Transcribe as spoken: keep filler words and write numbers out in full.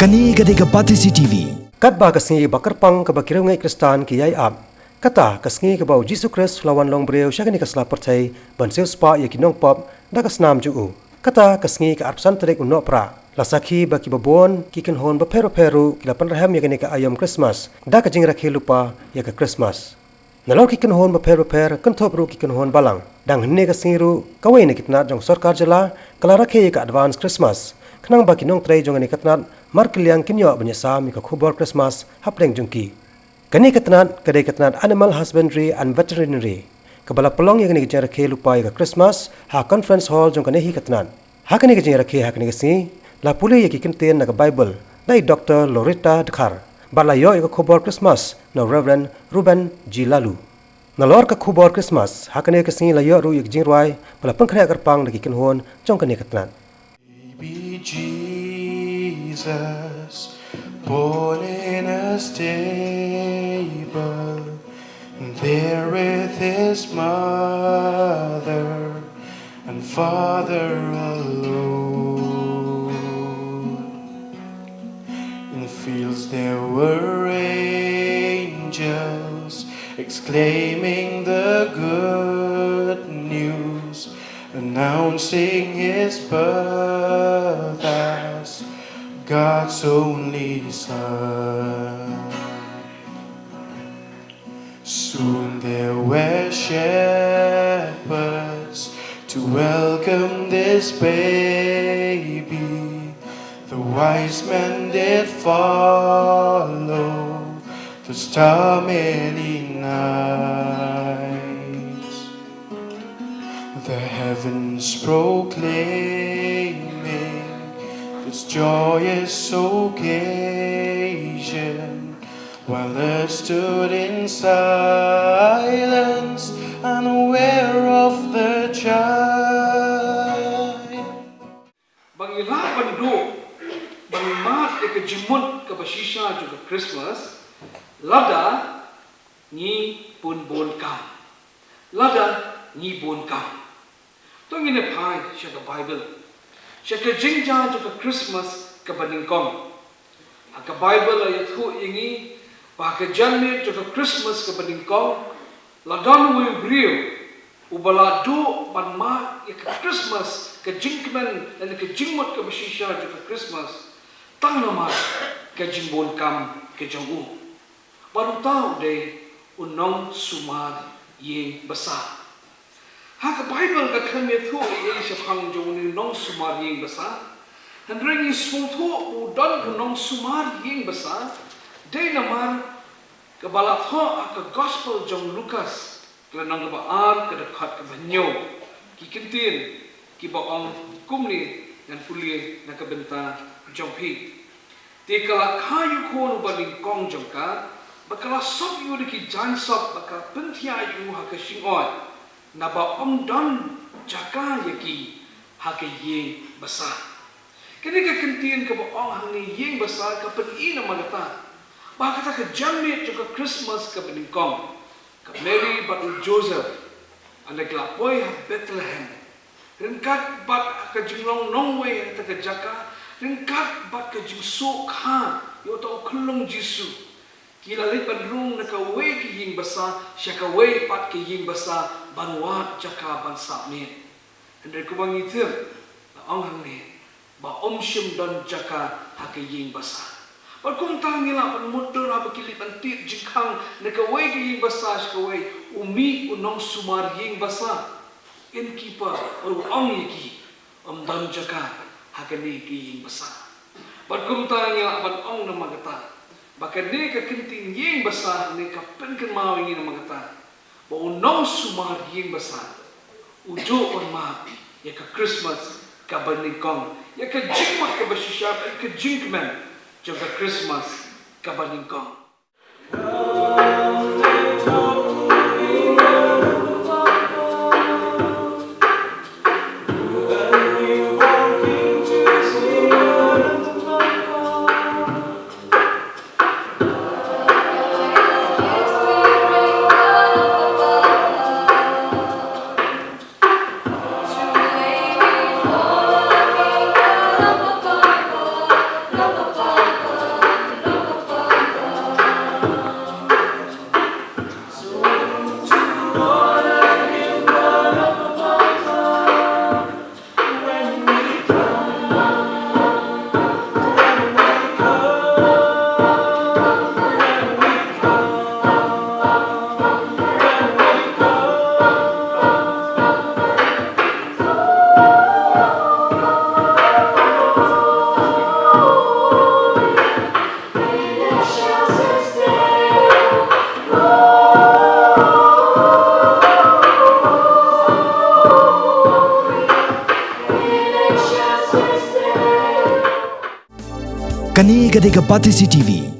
Kane ka dei ka Batesi T V. Katba ka sngi ba kyrpang kaba ki riewngeit Khristan ki ïai ap, kata ka sngi kaba u Jisu Khrist u la wan long briew sha kane ka sla pyrthei ban siewspah ïa ki nongpop da ka snam jong u. Kata ka sngi ka arphew san tarik u Nohprah, la sakhi ba kiba bun ki kynhun bapher bapher ruh ki la pynrhem ïa kane ka aïom Christmas da ka jingrakhe lypa ïa ka Christmas. Nalor ki kynhun bapher bapher, kynthup ruh ki kynhun balang, dang hynne ka sngi ruh kawei na ki tnat jong sorkar jylla ka la rakhe ïa ka advance Christmas, khnang ba ki nongtrei jong kane ka tnat markylliang kin ïoh ban ïasam ïa ka khubor Christmas hapdeng jong ki. Kane ka tnat ka dei ka tnat Animal Husbandry and Veterinary, kaba la pynlong ïa kane ka jingrakhe lypa ïa ka Christmas ha Conference Hall jong kane hi ka tnat. Ha kane ka jingrakhe ha kane ka sngi, la pule ïa ki kyntien na ka Baibl da i Doktor Loretta Dkhar, bad la ïoh ïa ka khubor Christmas na u Reverend Reuben G Laloo. Nalor ka khubor Christmas ha kane ka sngi la ïoh ruh ïa ka jingrwai ba la pynkhreh kyrpang da ki kynhun jong kane ka tnat. Baby Jesus, born in a stable, there with his mother and father alone. In fields there were angels exclaiming the good news, announcing his birth as God's only Son. Soon there were shepherds to welcome this baby. The wise men did follow the star many nights. The heavens proclaiming this joyous occasion, while earth stood in silence, unaware of the child. Ba ngi lah ban duh ban mad ïa ka jingmut kaba shisha jong ka Christmas, lada ngi bun bun kam. Lada ngi bun kam. To ngin ïa phai sha ka Baibl, sha ka jingjia jong ka Christmas kaba nyngkong. Ha ka Baibl la ïathuh ïa ngi ba ha ka janmiet jong ka Christmas kaba nyngkong, la don uwei u briew uba la duh ban mad ïa ka Christmas, ka jingkmen lane ka jingmut kaba shisha jong ka Christmas, tang namar ka jingbun kam ka jong u. Bad uta u dei u nongsumar ïing basa. Ha ka Baibl ka khlem ïathuh ei ei shaphang jong une u nongsumar ïing basa. Hynrei ngi sngewthuh ba u don u nongsumar ïing basa, dei namar kaba la thoh ha ka Gospel jong u Lukas, ka lynnong kaba ar, ka dkhot kaba hynñiew. Ki kyntien kiba ong kumne, ngan pule na ka bynta jong phi. Te ka la kha ïa u khun uba nyngkong jong ka, bad ka la sop ïa u da ki jaiñsop, bad ka la pynthiah ïa u ha ka shyngoi, naba ym don jaka ïa ki ha ka ïing basa. Kane ka kyntien kaba ong hangne ïing basa ka pyni namar kata ba ha kata ka janmiet jong ka Christmas kaba nyngkong, ka Mary bad u Joseph, ynda ki la poi ha Bethlehem, ryngkat bad ka jinglong nongwei ha kata ka jaka, ryngkat bad ka jingsuk kha ïa uta u khyllung Jisu, ki la leit ban rung na kawei ka ïing basa sha kawei pat ka ïing basa ban wad jaka ban sah miet. Hynrei kumba ngi tip, la ong hangne ba ym shym don jaka ha ka ïing basa. Bad kumta ngi lah ban mutdur haba ki leit ban tied jingkhang na kawei ka ïing basa sha kawei, u mih u nongsumar ïing basa, innkeeper, bad u ong ïa ki, ym don jaka ha kane ka ïing basa. Bad kumta ngi lah ban ong namar kata ba kane ka kyntien ïing basa hangne ka pynkynmaw ïa ngi namar kata ba u nongsumar ïing basa u duh ban mad ïa ka Christmas kaba nyngkong, ïa ka jingmut kaba shisha, ïa ka jingkmen jong ka Christmas kaba nyngkong. Kane ka dei ka Batesi T V.